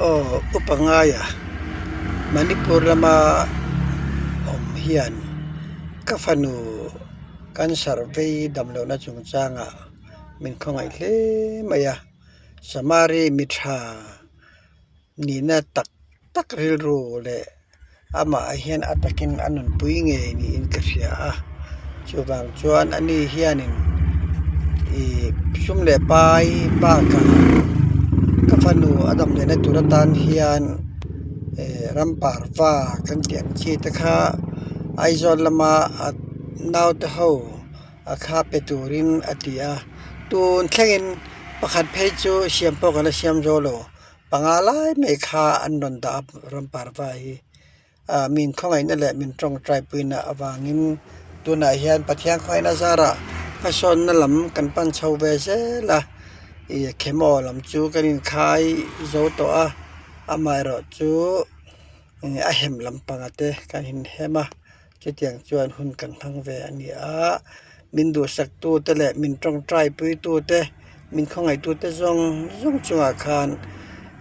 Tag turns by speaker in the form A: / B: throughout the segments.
A: Aw upa ngaia Manipur lama awm hian ka fanu cancer vei damlohna chungchangah min khawngaih hle mai a, Samari mi tha nihna tak tak rilru leh amah hian a takin a nunpui ngei niin ka hria a chuvang chuan ani hianin ih sum leh pai bakah ka fanu a dam lehna tur atan hian eh ram parva kan tih ang chi te kha Aizawl lama a naute ho a kha pe turin a ti a tun thlengin pakhat phei chu siam pawh ka la siam zo lo. Panga lai mai kha an rawn dah a ram parva hi ah min khawngaihna leh min tawngtai puina avangin tunah hian Pathian khawngaihna zarah hmasawnna lam kan pan chho ve zel a ih khemaw lam chu kan inkhai zo tawh a amaherawh chu a hem lampang te kan inhem a. Chutiang chuan hun kan hmang ve a ni a, min duhsaktute leh min tawngtaipuitute, min khawngaihtute zawng zawng chungah khan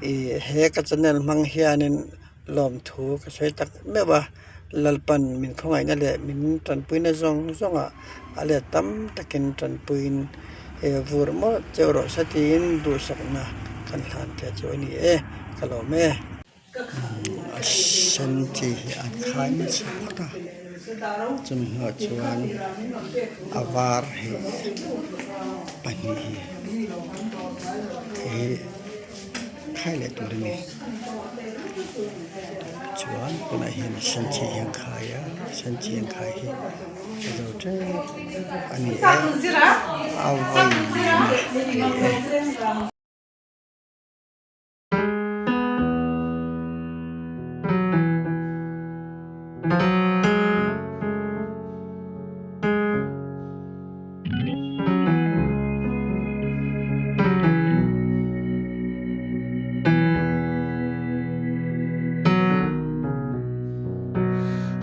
A: ih he ka channel hmang hianin lawmthu ka sawi tak meuh a, Lalpan min khawngaihna leh min tanpuina zawng zawngah a let tam takin tanpuiin he vur mawlh cheu rawh se tiin duhsakna kan hlan ve chu a ni e, ka lawm e. A sen chi hi an khai nasa phawt a chumi hnuah chuan a var hi pahnih hi khai leh tur a ni chuan tunah hian a sen chi hi an khai a a sen chi an khai hi a zo tep a ni e a vawi lehna a ni e.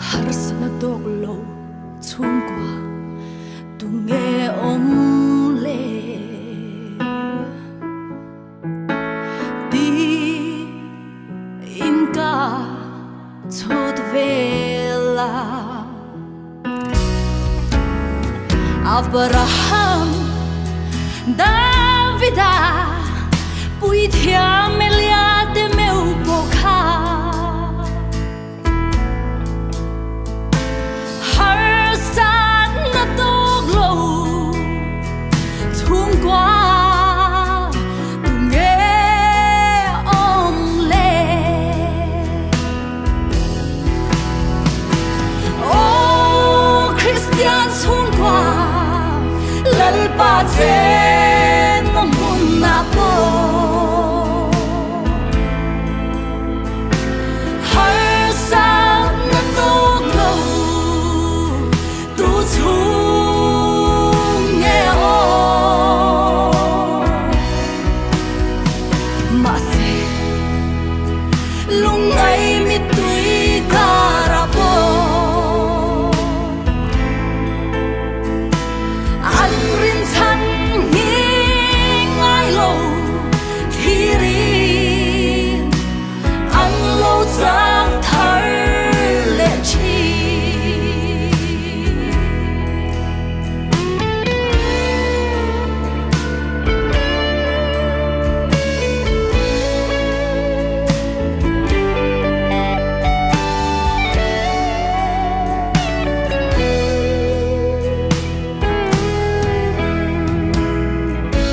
B: Harsatna tawk lo chhungkua tunge awm le? Ti in ka chhut vel a. Abraham, Davida, puithiam Elia te meuh pawh kha. Harsatna tawk lo chhungkua tunge awm le? Aw Kristian chhungkua Lalpa chenna hmunah pawh Harsatna tawk lo tu chhung nge aw? Mahse lungngai mittui kara pawh an rinchhan hi ngai lo thlirin an lo chang thar leh thin.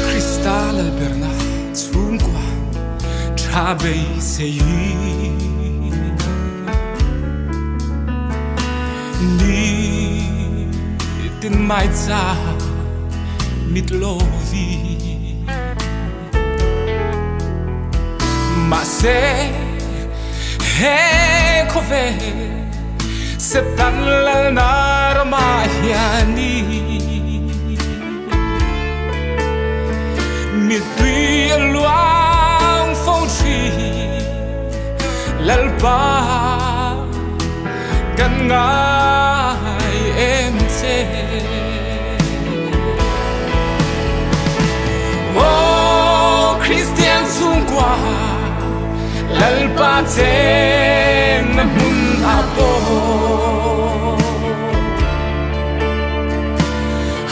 C: Krista Lalberna chhungkua tha beisei Ni tin mai cha mit lo vi Mahse he khawvel Satan lalna ramah hianin Mittui a luang fo thin Lalpa kan ngai em che. Aw Kristian chhungkua Chen na hmun ah pawh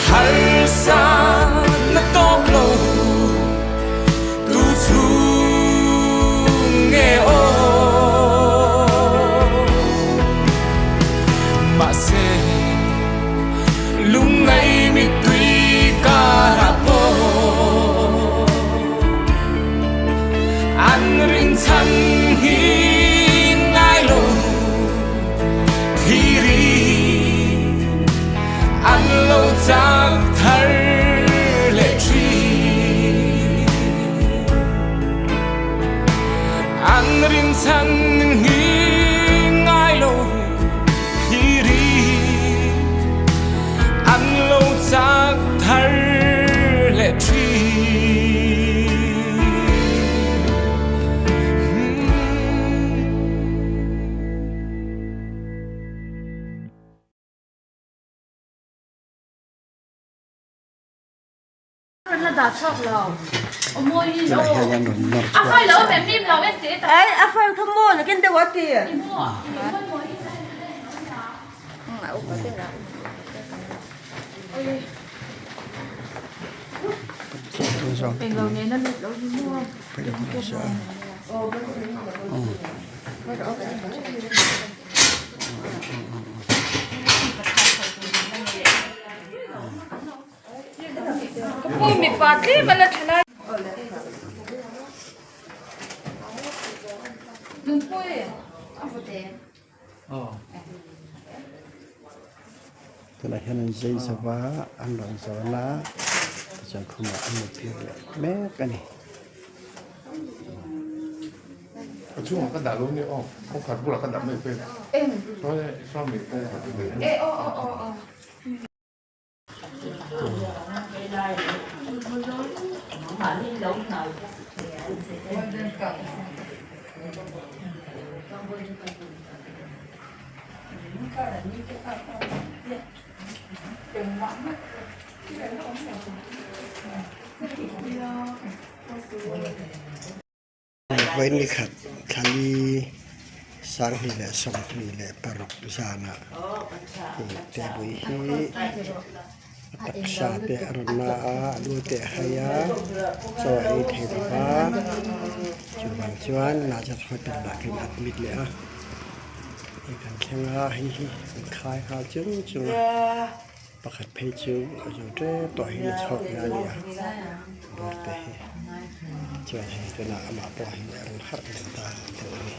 C: harsa na tawk lo tu chung nge aw mahse lungngai mittui karah pawh an rinchhan hi ngai lo thiri an lo chak thar leh thin. An rinchhan hi ngai lo thiri an lo chak thar leh thin.
A: Tunah hian an rawn nawr chhuak Tunah hian an zai zo va an rawn zawn a tichuan khumah an mut tir leh mek a ni. Vawiin ni khat thlali 2026 zanah table hi a taksa te a rawn la a a lu te a hai a chaw a ei thei lo va chuvang chuan Nazar hotel ah khin admit leh a hei kan thleng a hei hi an khai nghal chung chung a pakhat phei chu a zo tep tawh hi a chhuak na a ni a bawr te hi chuan hei tunah amah pawh hi a rawn harh leh ta deuh a ni.